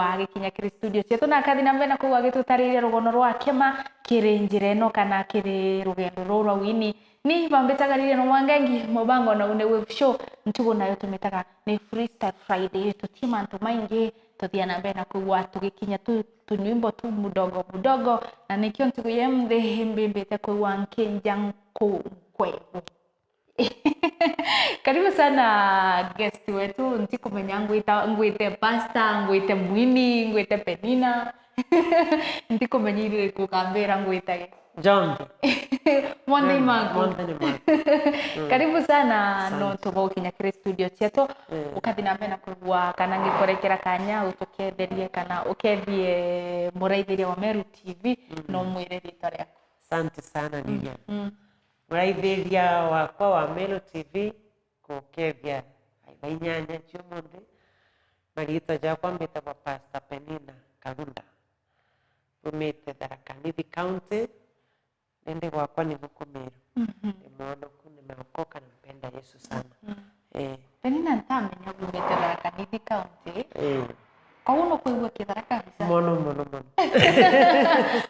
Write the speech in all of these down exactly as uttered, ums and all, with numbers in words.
agikinya kiri studio cietu na akathi na mbere na kwigua agitutariria rugono rwa kima kiri njira ino kana kiri rugendo ruu rwa wini. Ni bambitaga Lilian Mwangangi, mubango na une Wave Show, ntugu nayo tumitaga ni Freestyle Friday. Tutie mantu maingi, tuthia na mbere na kwigua tugikinya tu tunyimbo tu mudogo mudogo, na nikio ntugu ya mthi mbimbite kwigua nkinja nku-, nkwebu. Karibu sana guest wetu, ntikumenya ngwita, ngwite pastor, ngwite mwini, ngwite Penina. Ntikumenya iririku ukambira ngwite. Njombe. Monthe ni maku. Monthe ni maku. Mm. Karibu sana. Asante. Nontu bwa gukinya kiri studio cietu, mm, ukathi na mbere na kwigua kana ngikorekera kanya utuketherie kana ukethie muraithiria wa Meru T V, mm, no mwire ritwa riaku. Asante sana, mm, Lilian. Mm. Muraithiria wakwa wa Meru T V, kukethia aiba inyanya cia umunthi. Mariitwa jakwa mbitagwa Pastor Penina Karunda. Mbumite Tharaka Nithi County, indi gwakwa ni guku Meru. Mhm. Ni mwonoku, nimeokoka, nampenda Yesu sana. Mhm. Eh. Penina ntamenya bumite Tharaka Nithi County. Eh. Kwou no kwigua Kithara kabisa. Mono, mono, mono.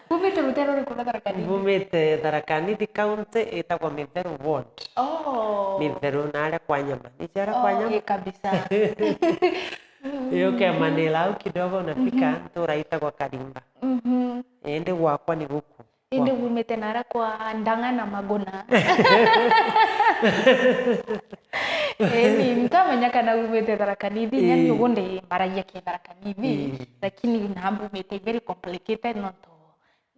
Bumite rutere ruriku rwa Tharaka Nithi? Mbumite Tharaka Nithi County, itagwa Mitheru Ward. Oh. Mitheru na aria kwa Nyama. Ni aria kwa Nyama? Oh, eh, kabisa. Iyo ukemanira au kidogo unafika, mhm, ntura itagwa Karimba. Mhm. Indi gwakwa ni guku. Indi bumite nara kwa Ndang'a na Maguna. Eni, ntamenya kana bumite Tharaka Nithi, inya, ii, nyugu ndi mbaragia ki Tharaka Nithi, ii, lakini na bumite very complicated nontu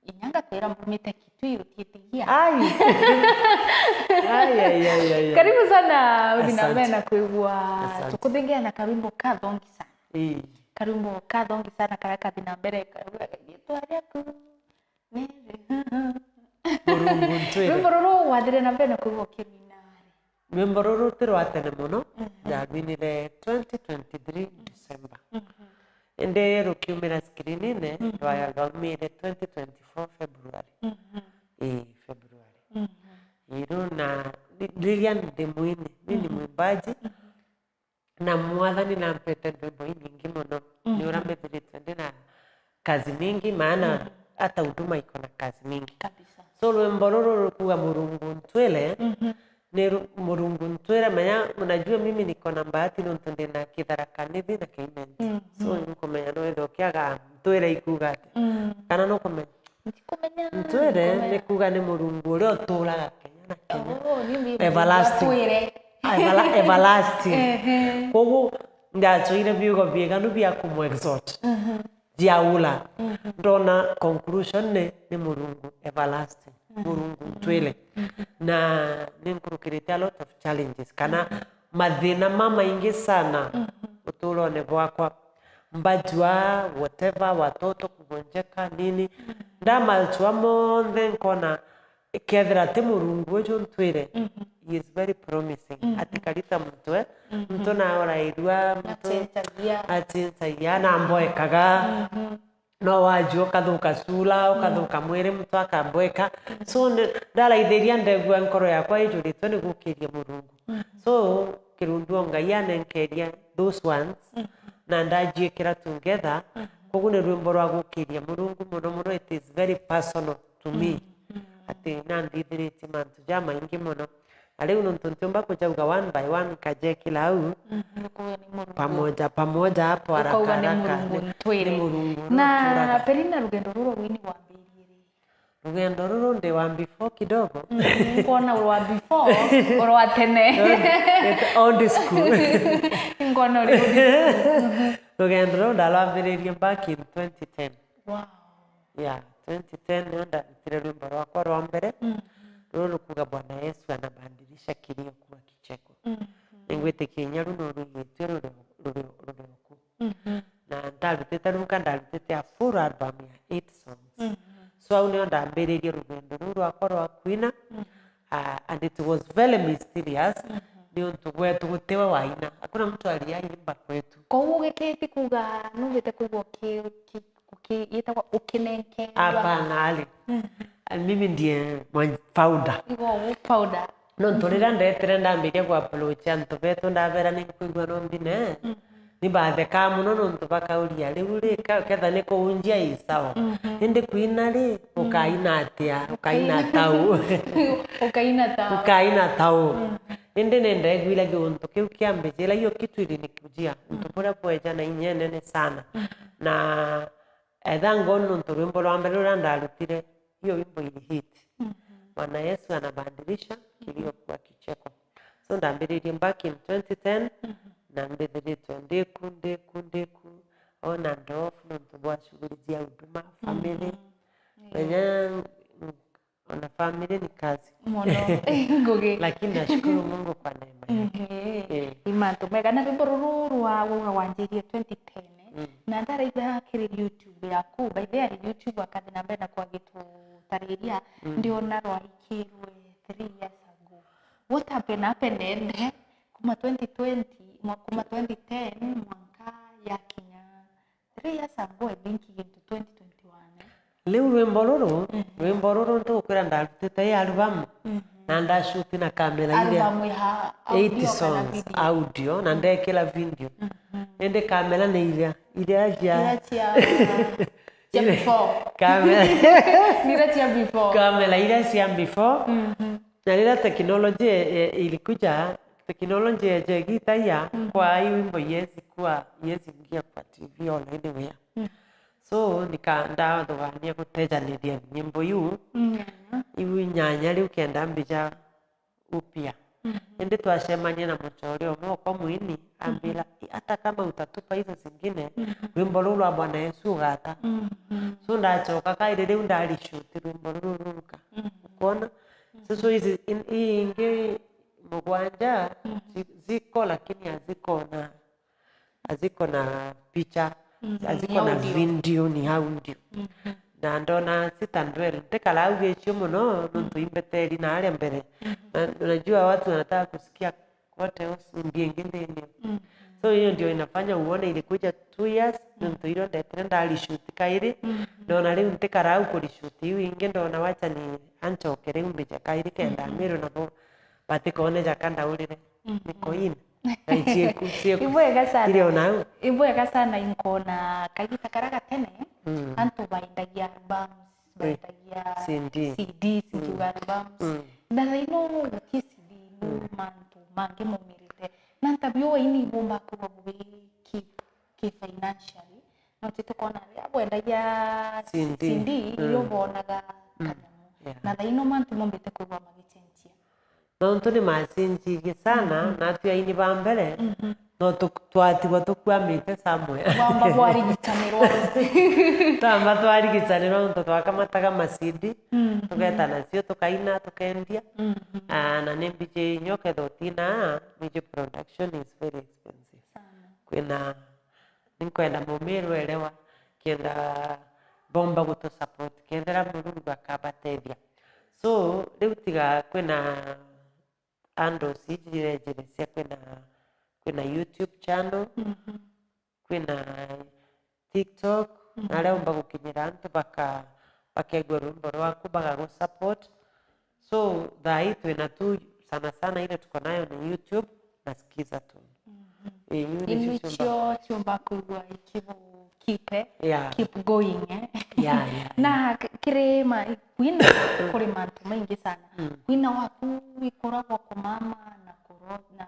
inya ngakwira mbumite Kitui utiitigia. Ai. Ai, ai, ai, ai, ai. Karibu sana, uthi na mbere na kwigua. Asante. Tukuthingia na karwimbo kathongi sana. Ii. Karwimbo kathongi sana karia kathi na mbere, ka-, riitwa riaku. Murungu ntwire. Rwimbo ruru wathire na mbere na kwigua ukirwina ri? Rwimbo ruru ti rwa tene mono, mhm, ndarwinire twenty twenty-three December. Mhm. Indi rukiumira screenine, mhm, rwa-, rwaumire twenty twenty-four February. Mhm. Ii, February. Mhm. Iru na ri-, riria ndi mwini, mi ni, mhm, mwimbaji. Mhm. Na Mwathani nampete ndwimbo inyingi mono. Mhm. Ni uria mbithiritwe ndi na kazi mingi, maana, mhm, hata huduma iko na kazi mingi. Kabisa. So, rwimbo ruru rukuga Murungu ntwire, mhm, ni ru-, Murungu ntwire, menya, unajua mimi niko na bahati nontu ndi na Kithara Kanithi na Keimenji. Mhm. So, nkumenya no withwe ukiaga ntwire ikuga atia. Mm. Kana nukumenya? Ntikumenya, ntwire ntikumenya. Ni kuga ni Murungu uria uturaga Kenya na Kenya. Oh, ni Murungu everlasting. Atwire. Ah, everla-, everlasting. Ehe. Koguo, ndacoire biugo bieganu bia kumu-exalt. Mhm. Ndiaula. Mhm. Ndona conclusion ni, ni Murungu everlasting. Mhm. Murungu ntwire. Mhm. Na ni nkurukirite a lot of challenges. Kana, mhm, mathina mamaingi sana, mhm, uturone bwakwa. Mbajua, whatever, watoto kugonjeka, nini. Ndamajua monthe nkona, kethira ti Murungu uju ntwire, mhm, he is very promising. Mhm. Atikari ta muntu, eh? Mhm. Muntu naorairua, muntu achinchagia, achinchagia, na mboekaga. Mhm. No wajua ukathuka cura, ukathuka, mm, mwiri, muntu akambweka. So, ni-, ndaraithiria ndegua nkoro yakwa ijuritwe ni gukiria Murungu. Mm. So, kirundu o Ngai anenkeria those ones, mm, na ndajiikira together, mm, koguo ni rwimbo rwa gukiria Murungu mono mono, it is very personal to me. Mm, mm. Ati nandithiritie mantu jamaingi mono. Na riu nontu ntiumba kujauga one by one, nkajekira au, mhm, pamoja pamoja hapo haraka haraka. Ukauga ni Murungu ntwire. Ni Murungu uria uturaga. Na Penina, rugendo ruru rwini wambiririe ri? Rugendo ruru ndi wa before kidogo. Mhm, nkwona uri wa before, uri wa tene. Old school. Nkwona uri old school. Mhm. Rugendo ruru ndarwambiririe back in twenty ten. Wow. Yeah, twenty ten nio ndarutire rwimbo rwakwa rwa mbere. Mhm. Ruru rukuga, Bwana Yesu anabadilisha kilio kuwa kicheko. Mhm. Ningwitikia inya ru no ruigitue ruri, ruri, ruri oku. Mhm. Na ndarutite runka, ndarutite a full album ya eight songs. Mhm. So au nio ndambiririe rugendo ruu rwakwa rwa kwina. Mhm. Ah, and it was very mysterious. Mhm. Niuntu gwetu gutiwe waina. Hakuna mtu aliyeimba kwetu. Kou ugikiti kuga, numbite kuigua uki-, uki-, uki-, yitagwa ukinenkerwa? Hapana, ali. Mhm. Mimi ndiye mwenye founder. Igo u founder. Nontu riria ndetire ndambiria ku approach antu betu, ndabera ninkwigua no mbine, mhm, Ni bathekaa mono nontu bakauria, "Riu ri, ka-, ketha ni kuunjia i sawa. Mhm. Indi kwina ri, ukaina atia? Ukaina tau." Ukaina tau. Ukaina tau. Mm. Indi ni ndeguire giuntu kiu kiambijira, hiyo kitu ilinikujia. Untu buria bweja na inya inene sana. Mm. Na etha ngoni nontu rwimbo rwa mbere ruria ndarutire, hiyo wimbo ili hit. Mhm. Bwana Yesu anabadilisha kilio kuwa kicheko. So ndambiririe back in twenty ten, mhm, na mbithiritwe ndiku, ndiku, ndiku, on and off, nontu bwa shughuli cia huduma, family. Mhm. Menya, mm, ona family ni kazi. Mono. Ngugi. Lakini nashukuru Mungu kwa neema yake. Mhm. Eh. Ni mantu mega. Na rwimbo ruru rwa, wauga wanjirie twenty ten, eh? Mm. Na ndaraitha kiri YouTube yaku, by the way, YouTube akathi na mbere na kwagitutariria, mm, ndiona rwaikirwe three years ago. What happened, happened, eh? Kuma twenty twenty, mwa-, kuma twenty ten, mwanka yakinya three years ago, I think, into twenty twenty-one, eh? Riu rwimbo ruru, mhm, rwimbo ruru ntugukwira ndarutite i album, mhm, na ndashuti na kamera iria album iha eight audio kana songs, video? Audio, na, mhm, ndekira video. Mhm. Indi kamera ni iria, iria cia, iria cia, cia before. Kamera. Ni iria cia before. Kamera iria cia before. Mhm. Na riria teknolojia, eh, ilikuja, teknolojia ya jegita ya, mhm, kwa hii wimbo iwezi kuwa, iwezi ingia kwa T V or anywhere. Mm. So, nika-, ndathugania gutejaniria nyimbo iu, mm, iu inyanya riu kenda mbija upya. Mhm. Indi twacemania na muchore umwe okwa mwini, ambira, mhm, "I, hata kama utatupa hizo zingine, mhm, rwimbo ruu rwa Bwana Yesu ugata." Mhm. So, ndachoka kairi riu ndarishuti rwimbo ruru runka. Mhm. Ukwona? Mhm. So, so ici in-, ii ingi mugwanja, mhm, zi-, ziko lakini hazikona, hazikona picha, mm, hazikona ni audio. Video, ni audio. Mhm. Na ndona Sita Ndwel, ntikara au gicio mono, nontu, mm, imbeteri na aria mbere. Mhm. Na unajua watu wanataka kusikia what else, nyimbo ingi nthini. Mm. So hiyo ndio inafanya uone ilikuja two years, mm, nontu ilo ndetire ndarishuti kairi. Mm. Ndona riu ntikara au kurishuti iu ingi, ndona wacha ni anchoke riu mbije kairi kenda, mm, Meru nabo batikone jaka ndaurire. Mm. Niko in. Na cieku, cieku. Ibwega sana. Iri o nau. Ibwega sana, inkona kagita karia gatene, mm, antu baendagia albums, eh, baendagia C D. C Ds, mm, nkiuga albums. Mm. Na thaa ino guti C D, ni, mm, mantu mangi maumirite. Na ntabi uu waini ibumba kwigua bubi ki, ki financially. No ti tukona riria bwendagia C D. C D, mm, irio bonaga, mm, kanyamu. Yeah. Na thaa ino mantu mombite kwigua magicenjia. Nontu ni macenjirie sana, mhm, na atwi aini ba mbere, mhm, no tu-, twatigwa tukwamite somewhere. Bwamba bwarigitanirwa. Twamba twarigitanirwa nontu twakamataga ma C D, mhm, tugeta nacio, tukaina, tukendia. Mhm. Ah, na ni mbiji inya ukethira utina, music production is very expensive. Sana. Kwina, ninkwenda mumiru erewa, kenda bomba gutu support, kethira Murungu akabatethia. So, riu tiga kwina handles iji irejerecia, kwina, kwina YouTube channel, mhm, kwina TikTok, mhm, na aria umba gukinyira antu baka-, bakegua rwimbo rwaku, bagagu support. So, thaa ii twina tu, sana sana ile tuko nayo ni YouTube na Skiza tu. Mhm. Ii, iu nicio ciumba. Nicio ciumba kwigua ikibu keep, eh? Yeah. Keep going, eh? Yeah, yeah, yeah. Na k-, kiri ma-, kwina kuri mantu maingi sana. Mm. Kwina waku ikuragwa kumama na kuro-, na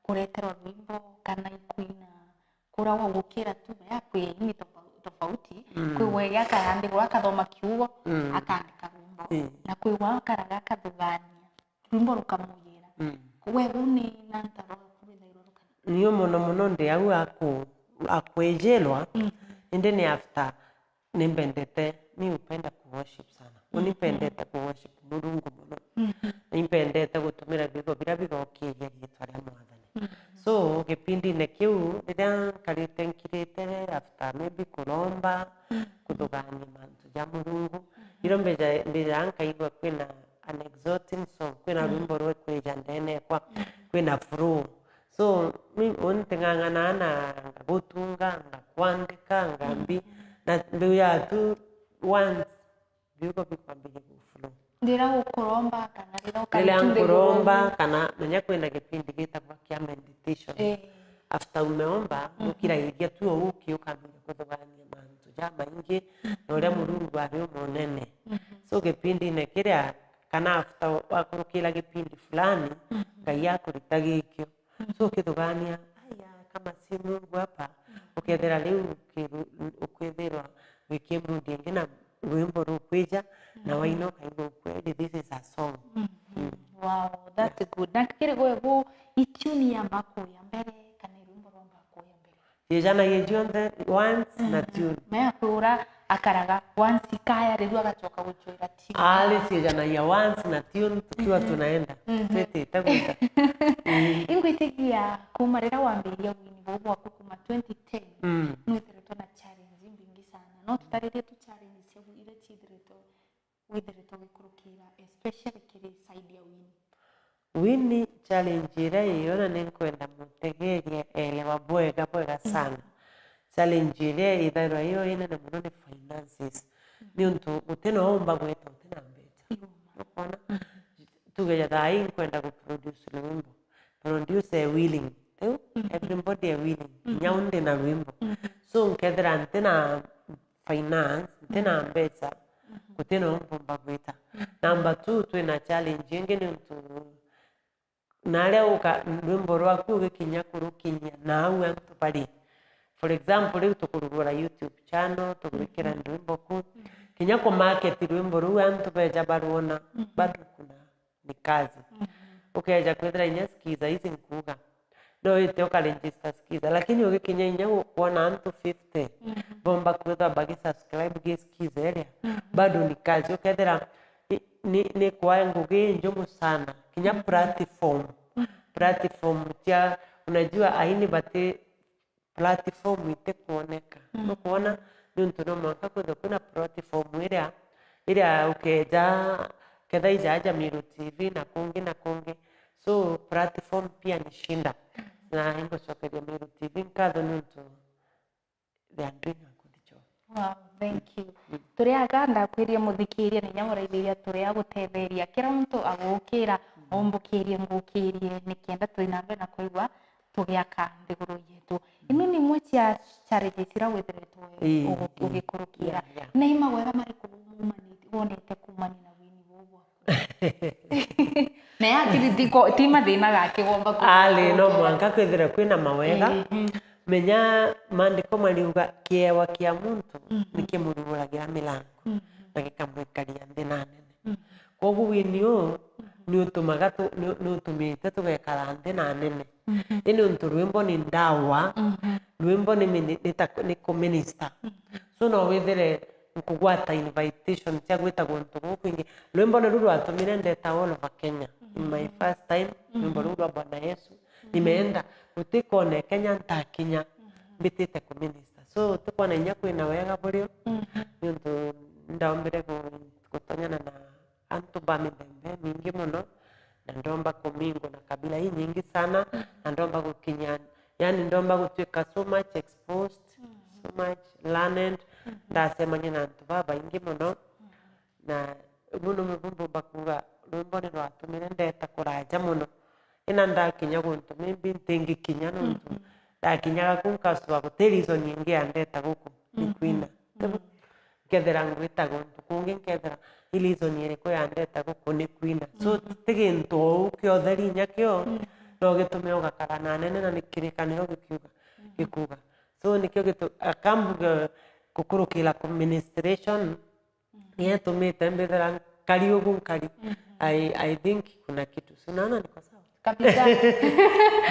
kureterwa rwimbo, kana ikwina kuragwa gukira tu ya kwi aini tofau-, tofauti. Mm. Kwigwa iria akarandikwa akathoma kiugo, mm, akandika rwimbo. Mm. Na kwigwa akaraga akathugania. Rwimbo rukamuyira. Mm. We ru ni nanta rwaku rwithairwa rukana? Nio mono mono ndi au aku-, akwijirwa, mm, indi ni after nimbendete, mi upenda ku worship sana. Mm. Unipendete ku worship Murungu mono. Mm. Nimbendete gutumira biugo biria bigokiria riitwa ria Mwathani. Mm. So, gipindine kiu, riria nkarite nkirite, after maybe kuromba, mm, kuthugania mantu ja Murungu, mm, iro mbija-, mbijaa nkaigua kwina an exhorting song, kwina, mm, rwimbo rwekwija ndene ekwa, mm, kwina flow. So, mi, uni nting'ang'anaa na ngagutunga, ngakwandika, ngambi, mm, na mbiu yatu once, biugo bikwambiria guflow. Riria ukuromba kana riria ukari-, riria nkuromba, kana menya kwina gipindi gitagwa kia meditation. Eh. after umeomba, mhm, nukiragiria tu uu ukiukambiria kuthugania mantu jamaingi, mhm, na uria Murungu ari umunene. Mhm. So, kipindine kiria, kana after wakurukira kipindi fulani, mhm, Ngai akurita gikio. Mhm. So, ukithugania, "Aya, kama si Mungu hapa," mhm, ukethira riu ukiru-, ukwithirwa wikimundi ingi na rwimbo rukwija, na, mhm, waina ukaigua, "Kweli, this is a song." Mhm. Mm. Wow, that's, yeah, good. Na kiri gwe bu, ituni yamba kuya mbere, kana irwimbo rwamba kuya mbere? Ciejanagia cionthe once na, mhm, tune. Mea kwira akaraga once ikaya, riu agacoka gucwira tune. Ari ciejanagia once na tune tukiwa, mhm, tunaenda. Mhm. Twitite gwita. Mm. Ingwitikia kuma riria wambiria wini buu bwaku kuma twenty ten, mm, nwithiritwe na challenge imbingi sana. No tutaririe tu challenge cia iria ciithiritwe withiritwe ugikurukira, especially kiri side ya wini? Wini, challenge iria iyo na ninkwenda mutegeria elewa bwega, bwega sana. Mhm. Challenge iria ithairwa iyo inene muno ni finances. Mhm. Niuntu gutina umba gwita utina mbeca. Iuma. Ukona? Mhm. Tuge ja thaa ii nkwenda guproduce rwimbo. Producer e willing. Riu, mhm, everybody e willing. Mhm. Kinya u ndina rwimbo. Mhm. So, nkethira ntina finance, ntina, mhm, mbeca, mhm, gutina u mpumba gwita. Mhm. Number two, twina challenge ingi niuntu naria uka-, rwimbo rwaku ugikinya kurukinyia nau antu bari. For example, riu tukurugura YouTube channel, tugwikira, mhm, rwimbo ku. Mhm. Kinya kumarket rwimbo ruu antu beja barwona, mhm, bado kuna ni kazi. Mhm. Ukeja kwithira inya Skiza ici nkuuga, no wite ukaregister Skiza, lakini ugikinya inya gu-, kwona antu fifty, mhm, bomba kwithwa bagisubscribe gi Skiza iria, mhm, bado ni kazi. Ukethira i-, ni, ni kwa ngugi injumu sana, kinya, mhm, platform. Mhm. Platform cia, unajua, aini bati platform itikwoneka. Mm. Nukwona? Niuntu no mwanka kwithirwa kwina platform iria, iria ukeja, ketha ija aja Meru T V na kungi na kungi. So, platform pia ni shinda. Mm. Na ingucokeria Meru T V nkatho niuntu they are doing a good job. Wow, thank you. Mm. Turi aga ndakwirie muthikiria ni nyamuraithiria turi agutetheria. Kira muntu agukira, mm, ombukirie ngukirie, nikenda tuthi na mbere na kwigua tugiaka nthiguru yetu. Mm. Ino ni imwe cia challenges iria withiritwe, ii, ugu-, ii, ugikurukira. Yeah, yeah. Na i mawega mariku maumanite, wonete kumania na wini buu bwaku? Na ya ti, ti ko-, ti mathina ga kigomba ku-, ari, no mwanka kwithira kwina mawega. Ii, mm. Menya maandiko mariuga, "Kiewa kia muntu, mhm, nikimuruguragira milango, mhm, na gikamwikaria nthi na nene." Mm. Kwoguo wini uu, mhm, ni utumaga tu-, ni, ni utumite tugekara nthi na nene. Mhm. Indi niuntu rwimbo ni ndawa, mhm, rwimbo ni mini-, ni ta, ni kuminister. Mhm. So no withire nkugwata invitation cia gwita guntu gukwingi. Rwimbo niru rwatumire ndeta all over Kenya. In my, mhm, first time, mhm, rwimbo ruu rwa Bwana Yesu. Mhm. Nimeenda, gutikona Kenya ntakinya, mhm, mbitite kuminister. So, utikwona inya kwina wega burio, mhm, niuntu ndaombire gu-, gutonyana na antu ba mithemba imingi mono, na ndomba kumingo na kabila inyingi sana, na ndomba gukinya, yani, ndomba gutuika so much exposed, so much learned, ndacemania na antu babaingi mono, na mono mono mbumba kuuga rwimbo ni rwatumire ndeta kuraja mono, ina ndakinya guntu maybe ntingikinya nontu ndakinyaga ku nkasua guti reason ingi yandeta guku ni kwina. Nkethira ngwita guntu kungi, nkethira i reason iriku yandeta guku ni kwina. So, ti gintu uu kia utheri inya kio no gitume ugakara na anene na ni kirikaniro gikiuga, gikuuga. So, nikio gitu-, akambuga gukurukira ku ministration, ni yatumite mbithira nkari ugu nkari. I, I think kuna kitu. Si unaona niko sawa? Kabisa.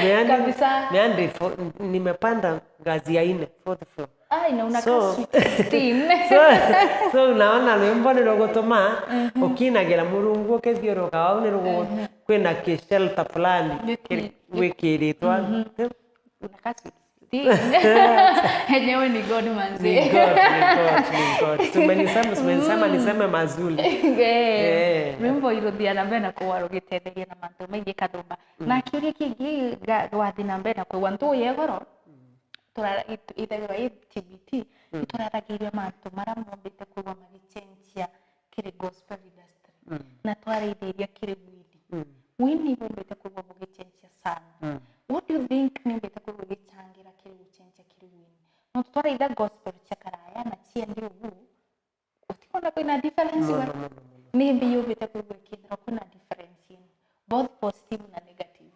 Meani, kabisa. Meani fo-, nimepanda ngazi ya nne, fourth floor. Ai, na unakaa, so, sweet sixteen. So, so unaona rwimbo ni rugutuma ukinagira Murungu ukithiuruka wau ni rugu-, kwina ki shelter fulani wiki-, wikiritwa. Unakaa sweet sixteen. Enyewe ni God manzi. Ni God, ni God, ni God. Tumenisema, tumenisema niseme mazuri. Eh. Eh. Rwimbo iruthia na mbere na kugwa rugitetheria na mantu maingi kathumba. Na kiuria kingi ga-, gwathi na mbere na kwigua ntu ya igoro, turara-, it-, ithagirwa i T B T, ituraragiria mantu maria mombite kwigua magichenjia kiri gospel industry. Na twaraithiria kiri wini. Wini bumbite kwigua bugichenjia sana. What do you think niumbite kwithirwa igichangira kiri gucenjia kiri wini? Nontu twaraitha gospel cia karaya na cia ndi ugu, utikwona kwina difference? Mono, mono, mono. Nimbi yubite kwithirwa ikithirwa kwina difference ino, both positive na negative?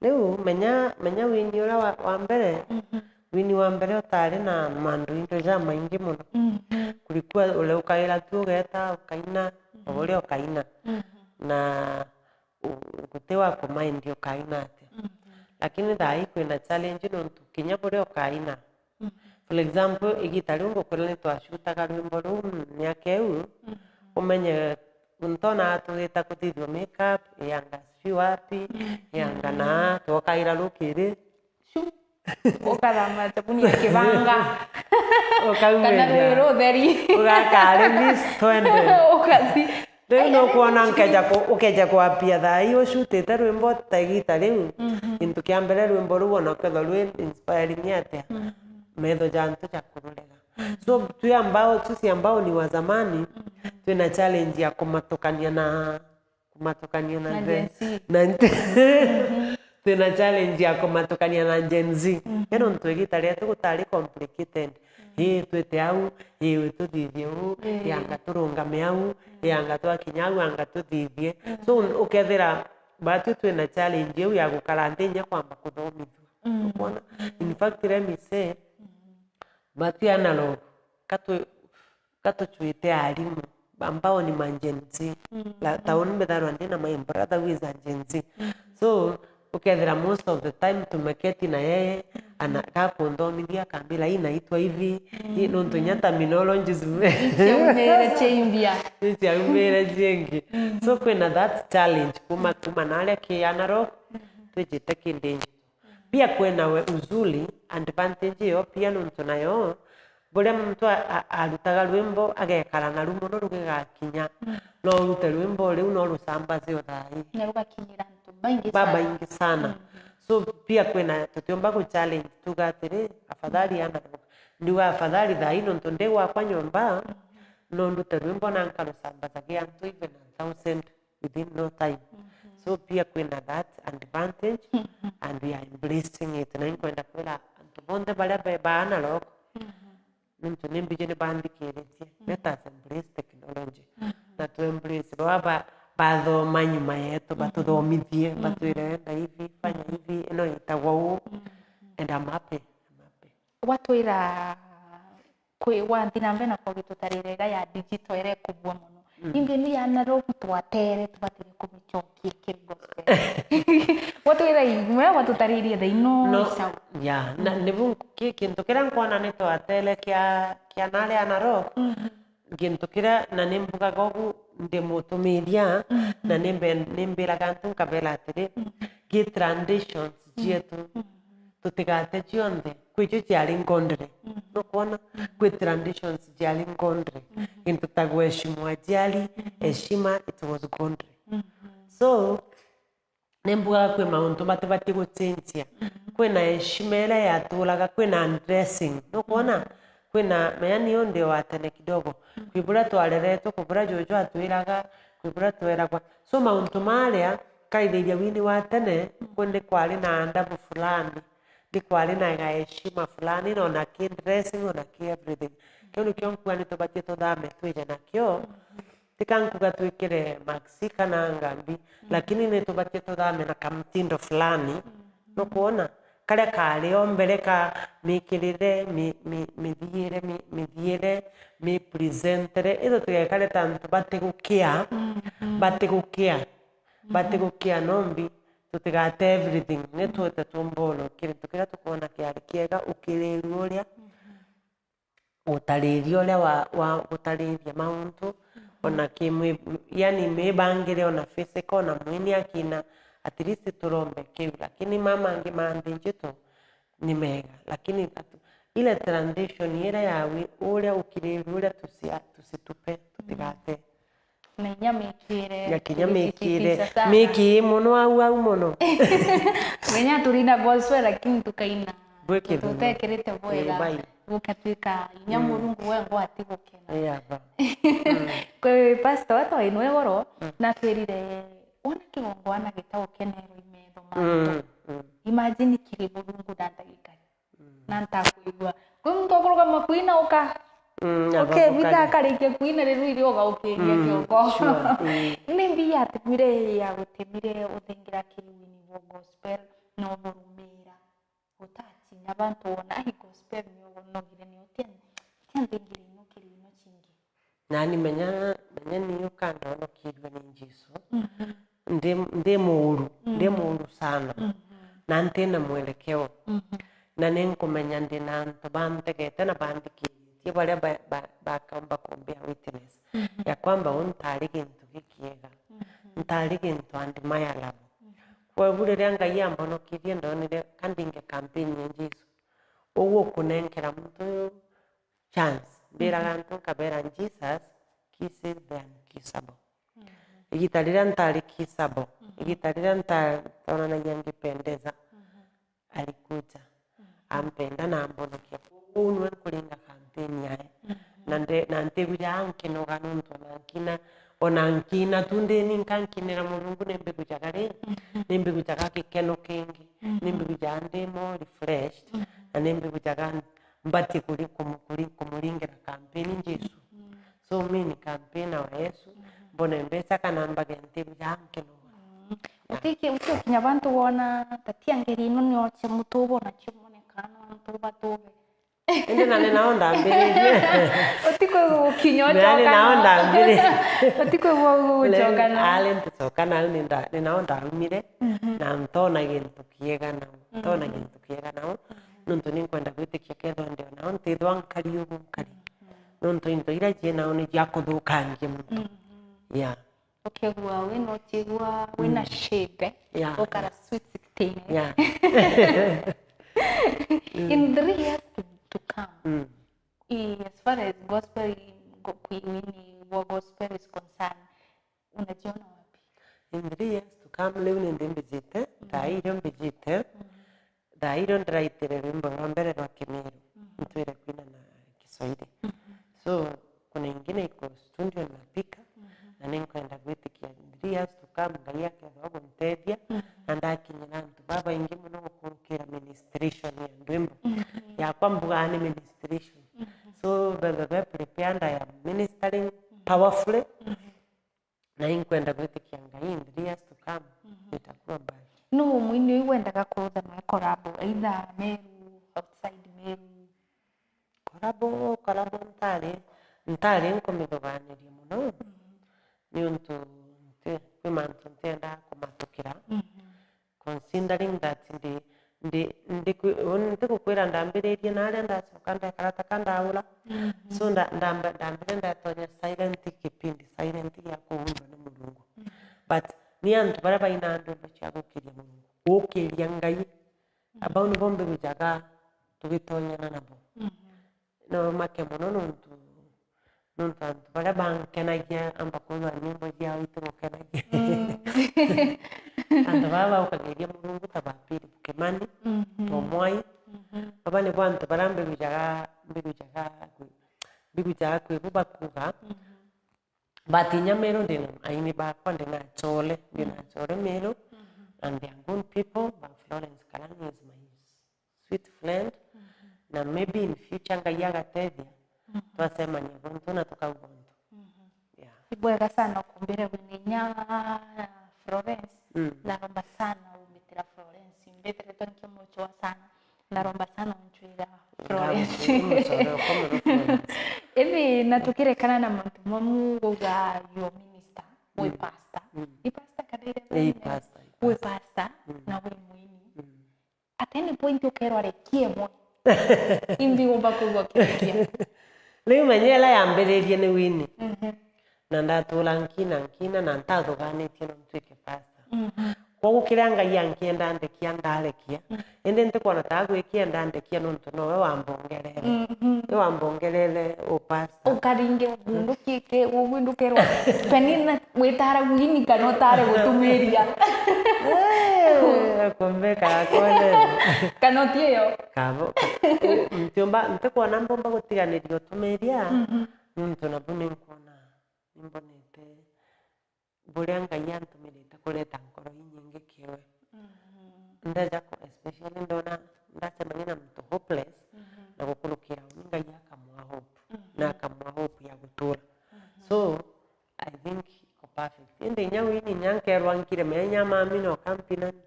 Riu menya, menya wini uria wa, wa mbere, mhm, wini wa mbere utari na mandu into jamaingi mono. Mhm. Kulikuwa uria ukaira tu ugeta, ukaina, mhm, uria ukaina. Mhm. Na u-, guti wa kumaindi ukaina atia. Mhm. Lakini thaa ii kwina challenge nontu kinya buria ukaina. Mhm. For example, igita riu ngukwira ni twashutaga rwimbo ruu, mm, miaka iu, mhm, umenye, ntona tugita kuthithua makeup, ianga sijui wapi, mhm, ianga naa, twokaira rukiri. Shu. Ukathama thabuni ya kibanga. Ukaumeria. Kana rwiri rutheri. Ugakari Miss twende. Ukathi. Riu nukwona nkeja ku-, ukeja kwambia thaa ii ucutite rwimbo ta igita riu, mhm, gintu kia mbere rwimbo ruu ona ukethwa rwi inspiring atia, mhm, metho ja antu jakururega. Mhm. So, twi ambao, sisi ambao ni wa zamani, mhm, twina challenge ya kumatukania na, kumatukania na Na the, Gen Z. Na nte-, mhm, twina challenge ya kumatukania na Gen Z. Mhm. Ino ntu igita rietu gutari complicated. Mhm. Ii, twite au, ii, wi tuthithie uu, ii, anga turungame au, ii, anga twakinya au, anga tuthithie. Mm. So, ukethira batwi twina challenge iu ya gukara nthi inya kwamba kuthomithua. Mm. Ukwona? In fact, let me say, mm, batwi analog, ka twi-, ka tucwite arimu, ambao ni ma Gen Z. Mm. La, ta uni mbitharwa ndina my brother who is a Gen Z. Mm. So, ukethira most of the time tumeketi na yeye, ana, gakunthomithia, akambira, "Ii naitwa ivi, ii," nontu inya terminologies iciaumire ciaimbia. Iciaumire ciingi. Mhm. So, kwina that challenge kuma, kuma naria ki analog, mhm, twijite ki digital. Pia kwina we uzuri, advantage iyo pia nontu nayo, buria muntu a-, a-, arutaga rwimbo agekara naru mono rugigakinya, mm, no urute rwimbo riu no rusambaze o thaa ii. Na rugakinyira antu baingi sana. Babaingi sana. Mm. So, pia kwina, tutiumba ku challenge tuga atiri, afadhali analog. Ndiuga afadhali thaa ii nontu ndi gwakwa nyomba, mm, no ndute rwimbo na nkarusambazagia antu even a thousand within no time. Mhm. So, pia kwina that advantage, mhm, and we are embracing it. Na inkwenda kwira antu bonthe baria be ba analog, mhm, nontu ni mbiji ni banthikiritie, mhm, let us embrace technology. Mhm. Na tu embrace baba ba-, bathoma nyuma yetu, mhm, batuthomithie, mhm, batwire, "Enda hivi, fanya hivi, ino itagwa uu." Mhm. And I'm happy, I'm happy. Watwira kwi, wathi na mbere na kwagitutarira iria ya digital iria ikubua mono. Mm. Indi ni ya analog twatere tubatire kumicokia kiri gospel. Watwira imwe, watutaririe thaa ino. No, isau. Ya, na, mm, nibu ki-, kintu kiria nkwona ni twatere kia, kia nari analog, mhm, gintu kiria, na ni mbugaga ugu ndi mutumiria, mhm, na ni mbe-, ni mbiraga antu nkabera atiri, mhm, gi traditions, mhm, cietu, mhm, tutigate cionthe, kwi cio ciari nkondere. Mhm. Nukwona? Mhm. Kwi traditions ciari nkondere. Mhm. Gintu ta guheshimu aciari, mhm, heshima, it was nkondere. Mhm. So, ni mbugaga kwi mauntu batibati gucenjia. Mhm. Kwina heshima iria yaturaga, kwina dressing. Nukwona? Mhm. Kwina, menya ni undi wa tene kidogo. Mhm. Kwi buria twareretwe, kwi buria juju atwiraga, kwi buria tweragwa. So, mauntu maria, kaithiria wini wa tene, mhm, kundi kwari na adabu fulani. Ni kwari na heshima fulani, na ona ki dressing, ona ki everything. Kiu nikio nkuga ni tubatie tuthame twije nakio. Mhm. Tika nkuga twikire maxi kana ngambi, mhm, lakini ni tubatie tuthame na kamtindo fulani. Mhm. Nukwona? Karia kari o mbere ka mikirire, mi-, mi-, mithiire, mi-, mithiire, mi presentere. Itho tugekare ta antu batigukia, mhm, batigukia, mhm, batigukia nombi. Tutigate everything, ni twite tumbone kiri tu kiria tukwona kiari kiega, ukiriru uria, mhm, utariria uria wa, wa gutariria mauntu, mhm, ona ki mwi-, yani mibangire ona physical na mwini akina, at least turombe kiu, lakini mama angi manthi njitu ni mega, lakini atu-, ile tradition iria ya wi-, uria ukiriru uria tusia-, tusitupe, tutigate. Na inya mikire. Na kinya mikire. Sana. Miki mono au au mono. Menya turina gospel lakini tukaina. Bwe kithima. Tutekirite bwega. Eh, bai. Gukatuika inya, mm, Murungu we ngo atigukena. Eh, aba. Mm. Kwi pastor wetu ainwe goro, mm, na twirire, wona kigongwana gitaukenerwa imetho. mantu. Mm, mm. Imagine kiri Murungu na ndagika. Mm. Na ntakwigua. Kwi muntu ukurugama kwina uka-, mm, ukebitha akarikia kwina riu iri ugaukiria, mm, kiongo. Sure. Mm. Ni mbi yatumire, yagutumire uthingira kiri wini bwa gospel na umurumira? Utatinya bantu wona, ai, gospel ni unogire ni utia, utia nthingire ino kiri ino cingi. Nani menya, menya ni ukandonokirwe ni Jesu. Mhm. Ndi, ndi muuru, ndi, mhm, muuru sana. Mhm. Na ntina mwelekeo. Mhm. Na ni nkumenya ndi na antu bantegete na banthikiritie baria ba, ba, bakamba kumbia witness, mhm, ya kwamba u ntari gintu gikiega. Mhm. Ntari gintu admirable. Mhm. Kwou riria Ngai ambonokirie, ndonire ka ndinge campaign ya Jesu. Uu ukunenkera muntu uyu chance. Mbiraga, mhm, antu nkabera, "Jesus kisses the unkissable." Mhm. Igita riria ntari kissable, mhm, igita riria nta-, ntonanagia ngipendeza, mhm, alikuja, mhm, ampenda na ambonokia. Kwou niwe nkuringa campaign yae. Mhm. Na nde-, na ntibuja ankinoga nontu ona nkina, ona nkina tu ndi ninka nkinira Murungu, ni mbigujaga ri? Mhm. Ni mbigujaga gikeno kingi. Mhm. Ni mbigujaga ndi more refreshed. Mhm. Na ni mbigujaga mbati kuri-, kumu-, kuri-, kumuringira campaign Jesu. Mm. So mi ni campaigner wa Yesu. Mm. Mbone mbeca kana mbage ntibuja nkinoga. Mm. Yeah. Utiki-, utikinya bantu wona tatia ngeri ino nioche mutubo na chimone kana antu batuge. Indi na ni nao ndambiririe. Utikwigua gukinya ucoka nao. Na ni nao ndambiririe. Utikwigua gucoka nao. Ari nticoka nao, ni nda-, ni nao ndaumire, mhm, na ntona gintu kiega nao. Ntona, mhm, gintu kiega nao. Mhm. Nontu ni nkwenda gwitikia kethwa ndi o nao, ntithwa nkari ugu nkari. Mhm. Nontu into iria cia nao ni cia kuthukangia muntu. Mhm. Yeah. Ukegua wina utigua wina, mm, shape, yeah, ukara, yeah, sweet sixteen, eh? Yeah. In three years to, to come, mm, i-, as far as gospel, go-, kwi-, wini wa gospel is concerned, unajiona wapi? In three years to come, riu ni ndi mbijite, mm, thaa irio mbijite, mm. Thaa irio ndiraitire rwimbo rwa mbere rwa Kimiru, mhm, ntwire kwina na Kiswahili. Mhm. So, kuna ingine iko studio napika, mhm, na ninkwenda gwitikia in three years to come, Ngai akethwa guntethia, mhm, na ndakinyira antu babaingi mono gukurukira ministration ya ndwimbo. Mhm. Yakwa mbugaa ni ministration. Mhm. So, bebe be prepared, I am ministering, mhm, powerfully. Mhm. Na inkwenda gwitikia Ngai in three years to come, mhm, itakuwa mbali. Nuu mwini uyu wendaga kurutha nawe collabo, either Meru, outside Meru? Collabo, collabo ntari, ntari nkumithuganiria mono, mhm, niuntu nti-, kwi mantu ntiendaa kumatukira. Mhm. Considering that ndi, ndi, ndi kwi-, uni ntigukwira ndambiririe na aria ndacoka ndekara ta ka ndaura. Mhm. So, nda-, ndamba-, ndambire ndatonya silent kipindi, silent gia kuundwa ni Murungu. Mhm. But ni antu baria baina ndwimbo cia gukiria Murungu, gukiria Ngai, mhm, abau nibo mbigujaga tugitonyana nabo. Mhm. No make mono nontu, nontu antu baria bankenagia amba kwigua nyimbo ciao itigukenagia. Mm. Antu baria baukagiria Murungu ta ba Philip Kimani, mhm, Tom Mwai. Mhm. Baba nibo antu baria mbigujaga, mbigujaga kwi-, mbigujaga kwi bo bakuga. Mhm. But inya Meru ndina aini bakwa, ndina achore, ndina, mhm, achore Meru, mhm, and they are good people, but Florence Karani is my sweet friend, mhm, na maybe in future Ngai agatethia, mhm, twacemania buntu na tukauga untu. Mhm. Yeah. Ibwega sana ukumbire wina inya Florence. Mm. Ndaromba sana umbitira Florence. Mbithiritwe nkimuchwa sana. Ndaromba sana unchwira Florence. Ngamwira muchore okwa mono Florence. Ithi na tukirekana na mantu mamu uga you minister, wi, mm, pastor. Mm. I pastor kana ire? I pastor, i pastor. Wi pastor, mm, na wi mwini. Mm. At any point ukerwa rekia imwe. Imbi ngumba kwigua kirekia. Riu menya ila yambiririe ni wini. Mhm. Na ndatura nkina, nkina, na ntathuganitie no ntwike pastor. Mhm. Kwogu kiria Ngai ankienda ndekia, ndarekia. Mhm. Indi ntikwona ta agwikia ndandekia nontu nowe wambongerere. Mhm. Ni wambongerere u pastor. Ukaringe ugundukite, ugundukirwa. Penina witara gwini kana utare gutumiria. Eh, kumbe kakonere. Kana utiyo? Kabo, ka-, ntiumba, ntikwona mbumba gutiganiria utumiria, mhm, nontu nabu ninkwona, nimbonete buria Ngai antumirite kureta nkoro inyingi kiwe. Mhm. Ni inya wini, inya nkerwa nkire mea inya mami no kampinani.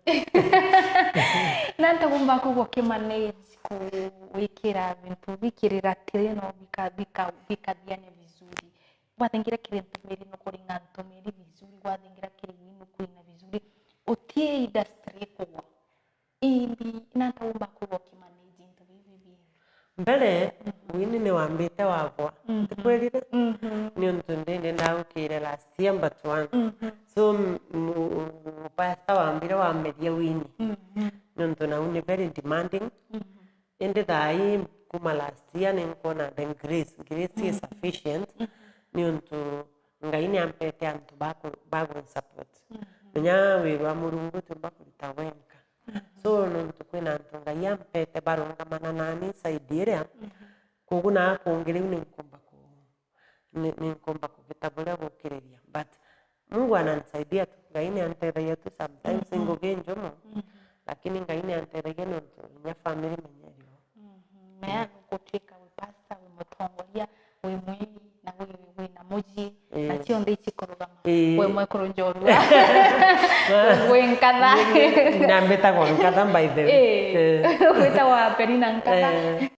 Na ntagomba kugwa kimanage ku-, gwikira bintu bikirira tiri no bika-, bika-, bikathiania vizuri. Gwathingira kiri ntumiri nukuringa ntumiri vizuri, gwathingira kiri wini nukuina vizuri. Uti industry kugwa. Imbi, na ntaumba kugoki manage into bibi bingi. Mbere, mhm, wini ni wambite wagwa. Mhm. Ntikwirire? Mhm. Niuntu ndi, ndi ndagukire last year, but one. Mhm. So, m-, m-, pastor wambire wameria wini. Mhm. Niuntu nau ni very demanding. Mhm. Indi thaa ii kuma last year ni nkwona the grace, grace is, mhm, sufficient. Mhm. Niuntu Ngai ni ampete antu ba ku-, ba kunsupport. Mhm. Menya wiru wa Murungu utiumba kurita wenka. Mhm. So, nontu kwina antu Ngai ampete barungamana nani side iria, mhm, kogu naa kungi riu ni nkumba ku-, ni, ni nkumba kugita buria bukiriria. But Mungu ananisaidia tu, Ngai ni antethagia tu sometimes, mhm, ngugi njumu, mhm, lakini Ngai ni antethagia nontu inya family menyerio. Mhm. Mea gutwika wi pastor, wi mutongoria, wi mwini, na wi, wi na muji, na, ii, cionthe ici kurugama. Ii. Wi mwekuru njorua. Wi nkatha. Na mbitagwa nkatha, by the way. Ii. Ii. Witagwa Penina nkatha. Ii.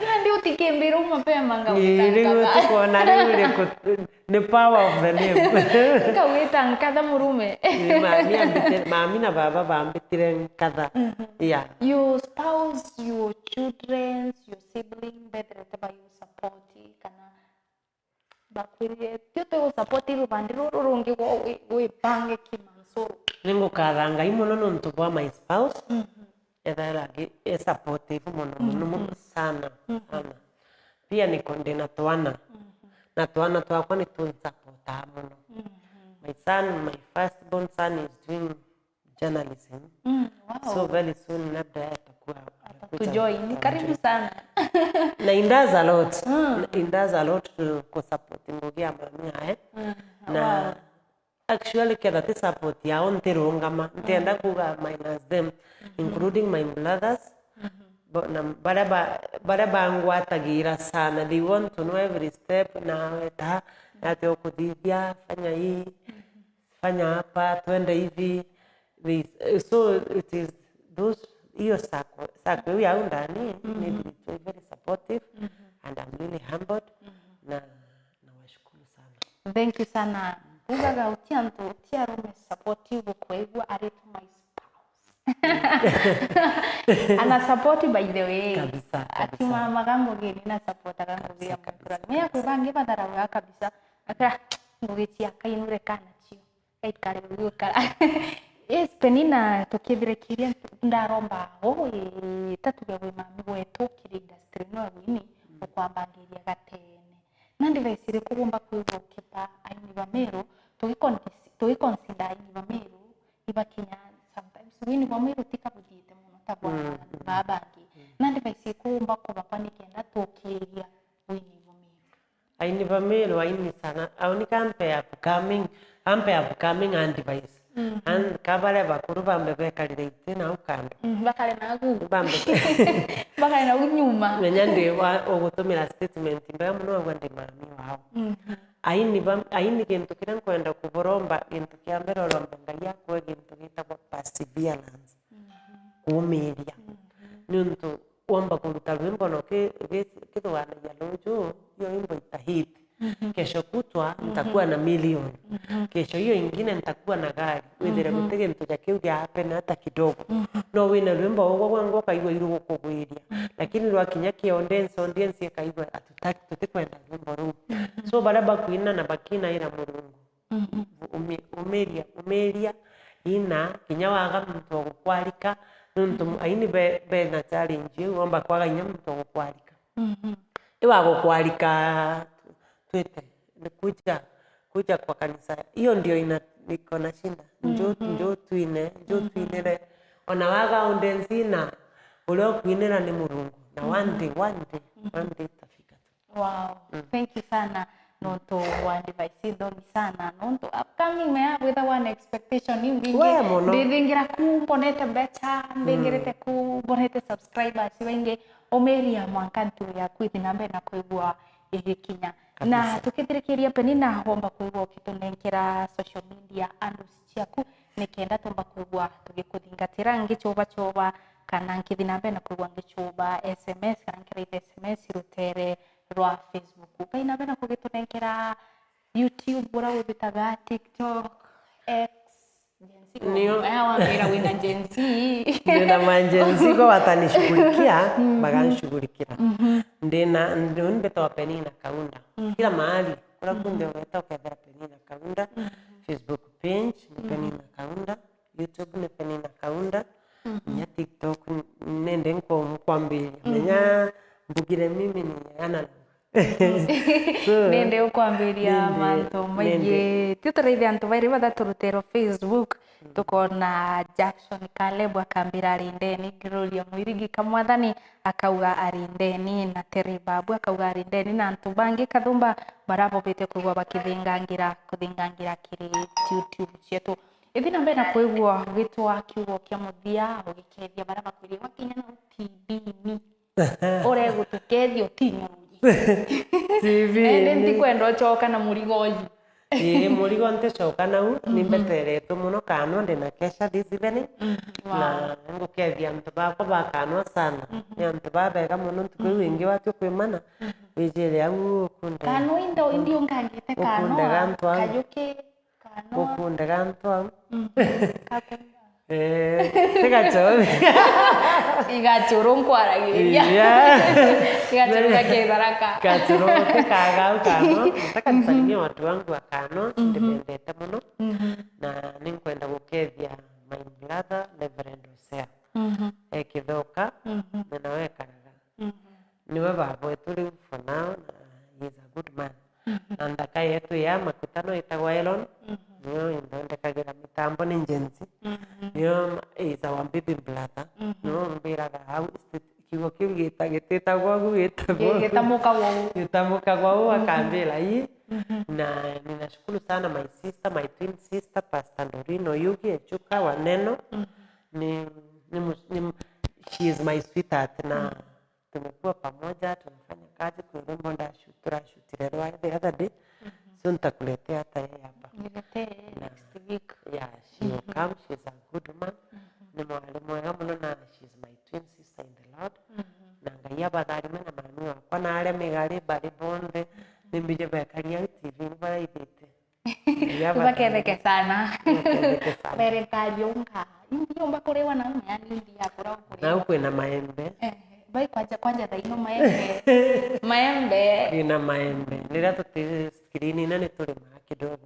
Nandi utikimbirwo mapema, ii, ngawita riu nkatha. Tukona riu ri ku-, ni power of the name. Ngawita nkatha murume. Ii, mami ambitire, mami na baba bambitire nkatha. Mhm. Yeah. Your spouse, your children, your sibling, bethirite ba you support, kana bakwirire, tio twi gu support rubandi ruru rungi gwa wi-, wibange kimansuru. Ningukatha Ngai mono nontu bwa my spouse. Mhm. Ethaira aki-, e supportive mono, mono, mono, mhm, sana, mhm, sana. Pia niko ndi na twana. Mhm. Na twana twakwa ni tunsupportaa mono. Mhm. My son, my first born son is doing journalism. Mm, wow. So very soon labda atakuwa, atakuja kujoin. Karibu sana. Na he does a lot. Mm. He does a lot to, ku support ngugi ya mami ae. Mm, na, wow, actually, ketha ti support yao, ntirungama. Ntienda, mm, kuga minus them, mm-hmm, including my brothers. Mm-hmm. Bo-, na baria ba-, baria bangwatagira sana, they want to know every step, na weta, ati ukuthithia, fanya hii, mm-hmm, fanya hapa, twende hivi. They, so it is those, hiyo circle, circle hiyo ya ndani, mm-hmm, ni very supportive, mm-hmm, and I'm really humbled, mm-hmm, na nawashukuru sana. Thank you sana. Ugaga uti antu, uti arume supportive kwegua ari tu my spouse. Ana support, by the way. Kabisa, kabisa. Ati mama gangu gini na support gangu. Kabisa, ya kabisa, mkurani. Mea kabisa. Kubangi badharau kabisa. Akira ngugi cia kainure kana cio. Gaikare gwikara. Yes, Penina, tukithirikiria ndaromba, uu, ii, ta tuge wi mami wetu kiri industry ino ya wini, mm, ukwambangiria gatene. Na advice iriku ugomba kwigua ukipa aini ba Meru, tugiconsi-, tugiconsider aini ba Meru, ibakinya sometimes wini bwa Meru tikabuthiite mono ta bwa, mm, mm, baa bangi. Mm. Na advice iriku ugomba kubapa nikenda tukiria wini bwa Meru? Aini ba Meru, aini sana. Au ni kampe upcoming, ampe upcoming advice. Mhm. And ka baria bakuru bambe bekarire iti nau kando. Mm, bakare nagu. Bambe. Bakare nagu nyuma. Menya ndi wa, ugutumira statement mbega mono, agwa ndi mami wao. Mhm. Aini ba, aini gintu kiria nkwenda kuburomba, gintu kia mbere urombe Ngai akwe gintu gitagwa perseverance. Mhm. Kuumiria. Mhm. Niuntu womba kuruta rwimbo no ki-, ki-, kithuganagia ruju, hiyo wimbo itahit. Mhm. Kesho kutwa, mhm, nitakuwa na million. Mhm. Kesho hiyo ingine nitakuwa na gari. Withire, mhm, guti gintu ja kiu gia happen hata kidogo. Mhm. No wina rwimbo ugwa gwangwa ukaigua iru gukugwiria. Mhm. Lakini rwakinya ki audience, audience ikaigua atutaki, tutikwenda rwimbo ruu. Mhm. So baria bakwina na bakinaira Murungu. Mhm. Umi-, umiria, umiria, ina, kinya waga muntu wa gukwarika, nontu, mhm, aini be, bena challenge iu, womba kwaga inya muntu wa gukwarika. Mhm. Iwa gukwarika, twite, ni kuja, kuja kwa kanisa. Hiyo ndio ina-, niko na shida. Njo, mhm, njo twine, njo, mhm, twinire. Ona waga audience ina, uria ukwinira ni Murungu. Na one, mhm, day, one day, mhm, one day itafika tu. Wow. Mm. Thank you sana. Nontu wa advice ithongi sana. Nontu upcoming mea witha wana expectation imbingi. We mono. Ndithingira ku mbonete mbecha, mbingirite, mm, ku mbonete subscribers baingi. Umiria mwanka ntu ya kwithi na mbere na kwigua igikinya. Na tukithirikiria Penina, womba kwigua ukitunenkera social media handles ciaku, nikenda tumba kwigua tugikuthingatira ngichubachuba, kana nkithi na mbere na kwigua ngichuba S M S, kana nkiraitha S M S rutere rwa Facebook. Ukai na mbere na kugitunenkera YouTube, uria withitaga TikTok, X, Gen Z. Nio. Aya wambira wina Gen Z. Ndina ma Gen Z kwa watanishughulikia, baganshughulikira. Ndina, ndi, mbetwa Penina Kaunda. Kila mahali, kura kunthe ugeta ukethira Penina Kaunda. Facebook page ni Penina Kaunda, YouTube ni Penina Kaunda, nya TikTok nende nkwambiria. Menya mbugire mimi ni analog. So, nende ukwambiria nende, mantu maingi. Nende. Tio turaithia antu bairi bathatu rutero Facebook. Tukona Jackson Caleb akambira ari ndeni, Gloria Mwirigi Kamwathani akauga ari ndeni, na Terry Babu akauga ari ndeni, na antu bangi kathumba baria bobite kwigua bakithingangira, kuthingangira kiri YouTube cietu. Ithi na mbere na kwigua ugitwa kiugo kia muthia, ugikethia baria bakwirie gwakinya nau T V-ini. Uregutukethia utinyuruji. T V-ini. Nende ntikwenda ucoka na murigo uyu. Ii, murigo nticoka nau, ni mbeteretwe muno kanwa, ndina kesha this evening. Wow. Na ngukethia antu bakwa ba kanwa sana. Ni antu babega muno, ntuku iu ingi watio kwimana, wijire au ukunde. Kanwa indo, indi ungangite kanwa, ukundega antu au. Kayuki. Kana gukundega antu au. Kakunda. Eh, tigachobe. Igachuru nkwaragiria. Yeah. Igachuru gaketharaka. Gachuru tikaga au kano. Nataka nisalimie watu wangu wa kano. Ndimendete muno. Na ninkwenda gukethia my brother, Reverend Hosea. E Kithoka, mwena wa Ekaraga. Niwe baba wetu riu for now, na he is a good man. Na nthaka yetu ya makuta no itagwa Elon, niyo inthondekagira mitambo ni Gen Z. Niyo is our baby brother. Niyo umbiraga au, kiugo kiu gita-, gititagwa ugu, gitagwa ugu. Gitamukagwa ugu. Gitamukagwa ugu, akambira ii. Na ninashukuru sana my sister, my twin sister, Pastor Doreen Oyugi Echuka wa Neno. Ni, ni, mu-, ni, mu-, she is my sweetheart na tumekuwa pamoja, tunafanya kazi kwa urembo, nda shoot, tunashutire rwa the other day. So nitakuletea hata yeye hapa. Niletee next week. Yeah, she will come, she's a good woman. Ni mwari mwega muno na she's my twin sister in the Lord. Na Ngai abatharime na mami wakwa na aria migari bari bonthe. Nimbije bekari au T V ni baraithite. Baketheke sana. Baketheke sana. Berekari unga. Indi yumba kuriwa na ume, yani indi ya kura ukuriwa. Nau kwina maembe. Eh, bai kwanja, kwanja thaino maembe. Maembe. Kwina maembe. Riria tuti screen ina ni turimaga kidogo.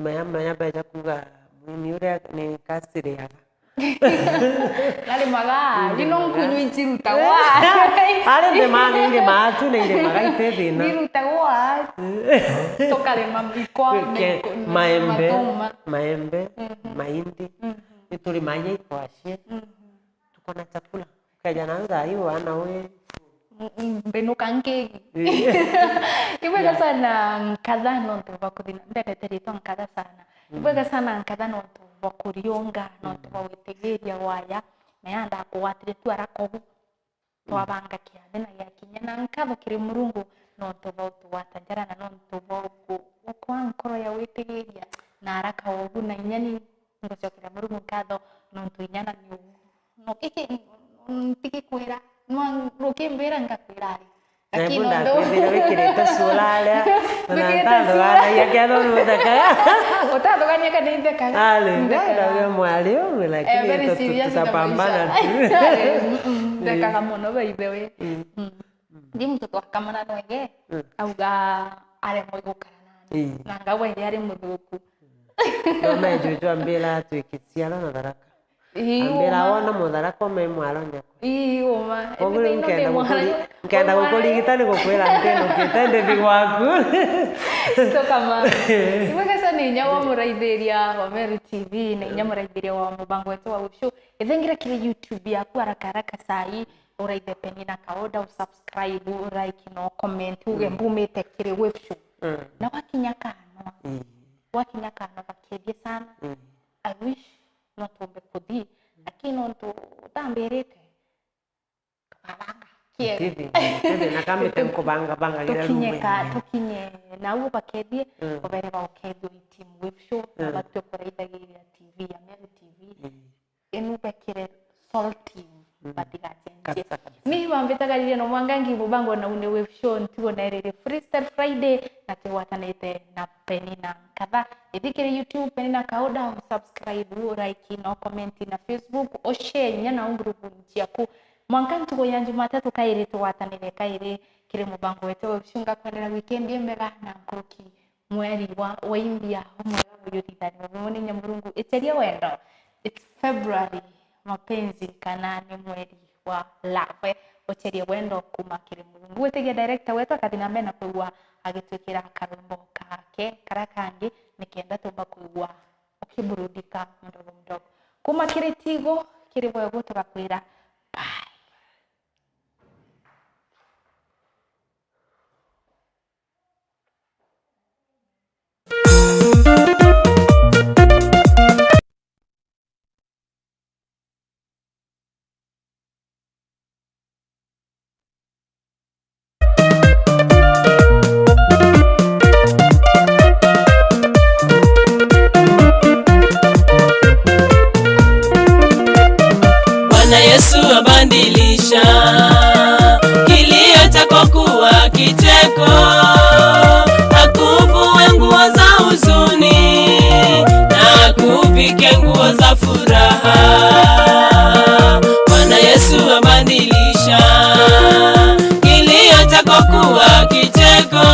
Maya, maya beja kuga mwini uria ni kasiriaga. Narimaga, ino nkunywa ichirutagwa. Ari ndima, ni ndima tu, ni ndima gaite thina. Irutagwa. Tukarima ikwa, maembe, matuma. Maembe, mahindi. Ni turimaga ikwacie. Tukona chakula. Ukeja na thaa hii wana we. Mbinuka nkigi. Ibwega sana nkatha nontu bwa kuthina. Mbendete ritwa nkatha sana. Ibwega sana nkatha nontu bwa kuriunga, nontu bwa gwitigiria gwaya. Na yanda kugwatire tu haraka ugu. Twabanga kiathi na giakinya. Na nkatho kiri Murungu nontu bwa utugwata njara na nontu bwa uku-, ukwa nkoro ya gwitigiria na haraka ugu. Na inya ni ngucokeria Murungu nkatho nontu inya na ni ugu. No, iki, ntigikwira, no, rukimbira ngakwira ari. Lakini nontu ndakwithira wikirite sura aria, na ntathuganagia kethwa ni uthekaga. Utathugania kana ithekaga. Ari, ndauga mwari uyu, lakini very serious tutapambana tu. Ndekaga muno by the way. Ndi muntu twakamana nwege, auga aremwe gukara nani. Na ngauga indi ari muthuku. No mejuju ambira atwikiciara na tharaka. Ii, ambira uma. Wona mutharaka ume mwaro nyakwa. Ii, uma. Koguo riu nkenda gukuri-, nkenda gukurigita ni gukwira ntinukite ndithi gwaku. Tokama. Ibwega sana inya wa muraithiria wa Meru T V, na inya muraithiria wa mubango wetu wa Ushu. Ithengira kiri YouTube yaku haraka haraka saa hii, uraithe Penina Kaunda, usubscribe, ulike na ucomment, uge mbumite kiri Wave Show. Na wakinya kanwa. Wakinya kanwa bakethie sana. I wish no tumbe kuthi, lakini nontu utambirite, tukabanga. Tukie. Tithie, tithie, na kamite nkubanga bangagira tukinye rume. Ka, tukinye. Na uo bakethie, mm, obere baukethio i team Wave Show, na, mm, batwe kuraithagiria T V ya Meru T V. Mm. Inu bekire Soul Team, mm, batigacenjie. Kabisa, kabisa. Mi bambitagaririe no mwangangi bubango na une Wave Show, ntugo na iriri Freestyle Friday, na tugwatanite na Penina Nkatha. Ithikire YouTube, Penina Kauda, subscribe, like, no comment na Facebook, o share nya na group ciaku. Mwanka ntugo ya Jumatatu kairi tugwatanire kairi kiri mubango wetu wa Wave Show, ngakwendera weekend imbega na nkuruki mweri wa, wa imbia, umwega buyuthithanio bumwe ni Nyamurungu. Icheria wendo. It's February, mapenzi, kana ni mweri wa love. Ucherie wendo kuma kiri Murungu. Gwitigia director wetu akathi na mbere na kwigua agitwikira karwimbo kake karia kangi, nikenda tumba kwigua ukiburudika mdogo mdogo. Kuma kiri Tigo, kiri Bwegu tugakwira bye. Bwana Yesu abadilisha kilio chako kuwa kicheko, akuvue nguo za huzuni na akuvike nguo za furaha. Bwana Yesu abadilisha kilio chako kuwa kicheko,